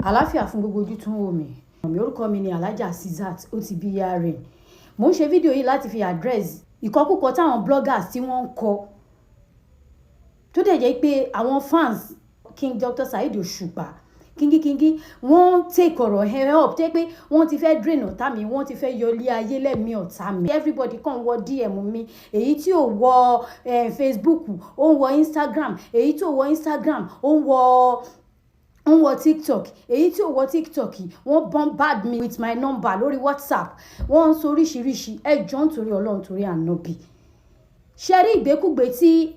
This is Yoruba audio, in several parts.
Àláfíà fún gbogbo ojú tó ń wò mí. Orúkọ mi ni Alhaja Azeezat Otibiyare. Mo ń ṣe fídíò yìí láti fi address ìkọkúkọ táwọn bloggers tí wọ́n ń kọ, tó dẹ̀ jẹ́ pé àwọn fans King Dr. Saheed Òṣùpá kíngíkíngí wọ́n take ọ̀rọ̀ ẹ̀ up, tẹ́ pé wọ́n ti fẹ́ drain ọ̀tá mi, wọ́n ti fẹ́ yọ ilé ayé lẹ́mìí ọ̀tá mi. Everybody kàn wọ DM mi. Èyí tí ò wọ Facebook, ó ń wọ Instagram. Èyí tí ò wọ Instagram, ó ń wọ TikTok. Èyí tí ò wọ TikTok, wọ́n bombard me with my number lórí WhatsApp. Wọ́n ń sọ oríṣiríṣi. Ẹ jọ̀ọ́, nítorí Ọlọ́run, torí Ànábì, ṣe rí ìgbékúgbé tí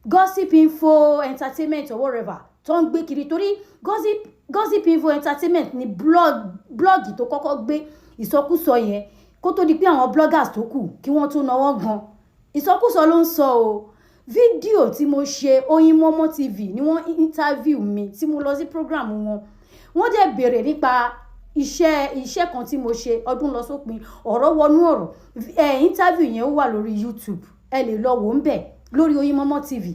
Gossip Info Entertainment or whatever tó ń gbé kiri, torí Gossip Info Entertainment ni blog tó kọ́kọ́ gbé ìsọkúsọ yẹn, kó tó di pé àwọn bloggers tó kù kí wọ́n tó náwó gan. Ìsọkúsọ ló ń sọ o. Fídíò tí mo ṣe, Oyinmomo TV ni wọ́n interview mi, tí mo lọ sí program wọn. Wọ́n dẹ̀ béèrè nípa iṣẹ́ kan tí mo ṣe, ọdún lọ sópin, ọ̀rọ̀ wọnú ọ̀rọ̀. Ẹ̀ interview yẹn, ó wà lórí YouTube, ẹ lè lọ wò ń bẹ̀ lórí Oyinmomo TV.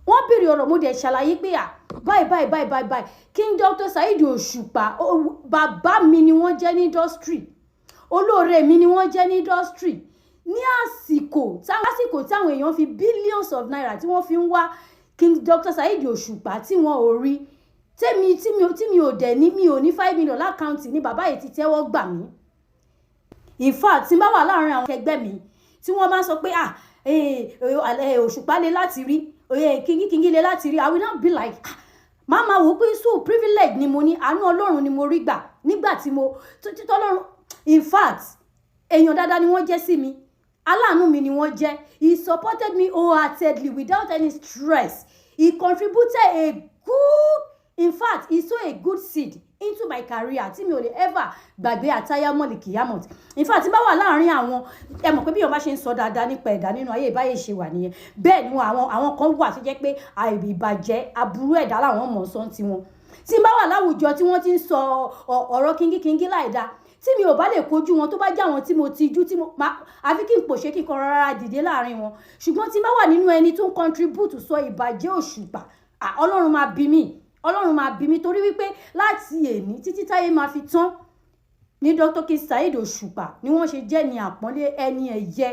Wọ́n béèrè ọ̀rọ̀, mo dẹ̀ ṣàlàyé pé à báyìí báyìí báyìí báyìí báyìí, King Dr. Saheed Òṣùpá, bàbá mi ni wọ́n jẹ́ ní industry, olóore mi ni wọ́n jẹ́ ní industry. Ní àsìkò táwọn èèyàn fi billions of naira tí wọ́n fi ń wá King Dr. Saheed Òṣùpá tí wọ́n ò rí, tèmi tí mi ò dẹ̀ ní, mi ò ní 5 million l'account, ní bàbá yìí ti tẹ́wọ́ gbà mí. In fact, tí n bá wà láàárín àwọn akẹgbẹ́ mi tí wọ́n bá sọ pé, "Ah, Òṣùpá le láti rí, kíngíkíngí le láti rí," I will not be like, ah, máa ma wò ó pé so privilege ni mo ní, àánú Ọlọ́run ni mo rí gbà nígbà tí mo títọ́ Ọlọ́run. In fact, èèyàn dáadáa ni wọ́n jẹ́ sí mi, aláàánú mi ni wọ́n jẹ́. He supported me wholeheartedly without any stress. He contributed a good, in fact, he sow a good seed into my career tí mi ò lè ever gbàgbé àtayámọ̀lì kìyàmọ̀tì. In fact, tí bá wà láàárín àwọn, ẹ mọ̀ pé bí èèyàn bá ṣe ń sọ dáadáa nípa ẹ̀dá nínú ayé, ìbáyé ṣe wà nìyẹn. Bẹ́ẹ̀ ni àwọn kan wà tó jẹ́ pé ìbàjẹ́ aburú ẹ̀dá làwọn mọ̀ sọ́n tiwọn. Tí n bá wà láwùjọ tí wọ́n ti ń sọ ọ̀rọ̀ kíngíkíngí láìda, tí mi ò bá lè kojú wọn, tó bá jẹ́ àwọn tí mo tijú, tí mo máa àfi kí n pòṣé, kí n kan rárá dìde láàrin wọn. Ṣùgbọ́n tí n bá wà nínú ẹni tó ń contribute sọ ìbàjẹ́ Òṣùpá, Ọlọ́run máa bí mi, Ọlọ́run máa bí mi, torí wípé láti èní títí táyé máa fi tán ní Dr. King Saheed Òṣùpá ni wọ́n ṣe jẹ́ ní àpọ́nlé, ẹni ẹ̀yẹ,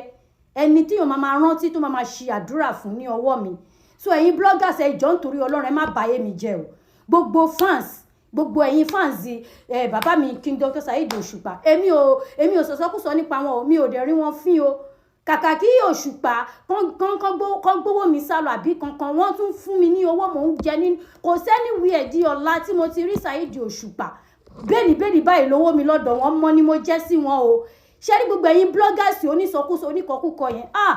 ẹni tí yóò máa máa rántí, tó máa máa ṣe àdúrà fún ní ọwọ́ mi. So ẹ̀yin bloggers, ẹ jọ̀ọ́, nítorí Ọlọ́run, ẹ má báyé mi jẹ́ o. Gbogbo fans, gbogbo ẹ̀yin fans ẹ bàbá mi King Dr. Saheed Òṣùpá, èmi ò sọ̀sọ́kùsọ nípa wọn o, mi ò dẹ̀ rí wọn fín o. Kàkà kí Òṣùpá kán gbówó mi sálọ àbí kankan, wọ́n tún fún mi ní owó, mò ń jẹ ní kò sẹ́ni wí ẹ̀ di ọ̀la tí mo ti rí Saheed Òṣùpá. Bẹ́ẹ̀ni bẹ́ẹ̀ni báyìí lówó mi lọ́dọ̀ wọn mọ́ ni mo jẹ́ sí wọn o. Ṣé ní gbogbo ẹ̀yin bloggers onísọkúsọ, oníkọkúkọ yẹn, ah,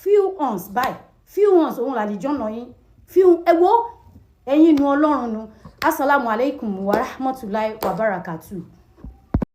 few ones báyìí, few ones òun làlìjọ́ nà yín few. Ẹ wo, ẹ̀yin nu Ọlọ́run nu. Asalaamualeykum wa rahmatulahi wa barakatuh.